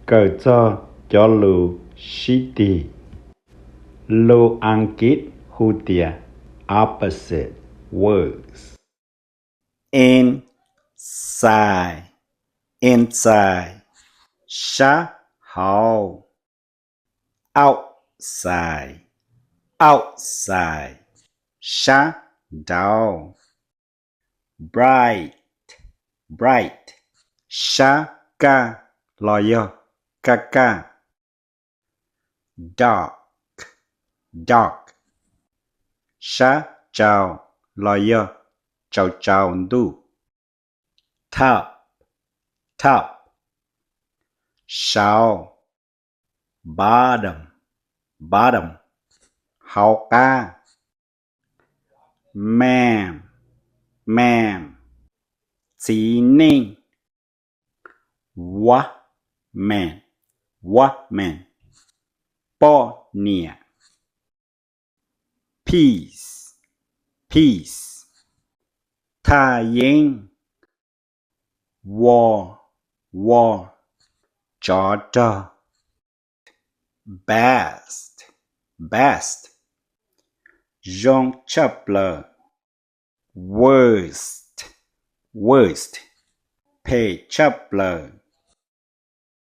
Kawm txog cov lus sib tig. Lus Askiv hu tias opposite words. Inside, inside, sab hauv. Outside, outside, sab nraud. Bright, bright, sab kaj los yog kaj kaj. Dark, dark, sab tsaus los yog tsaus tsaus ntuj. Top, top, saud. Bottom, bottom, hauv qab. Man, man, txiv neej. Woman, woman, poj niam. Pigs, pigs, thaj yeeb. Wall, wall, tsov rog. Best, best, zoo tshaj plaws. Worst, worst, phem tshaj plaws.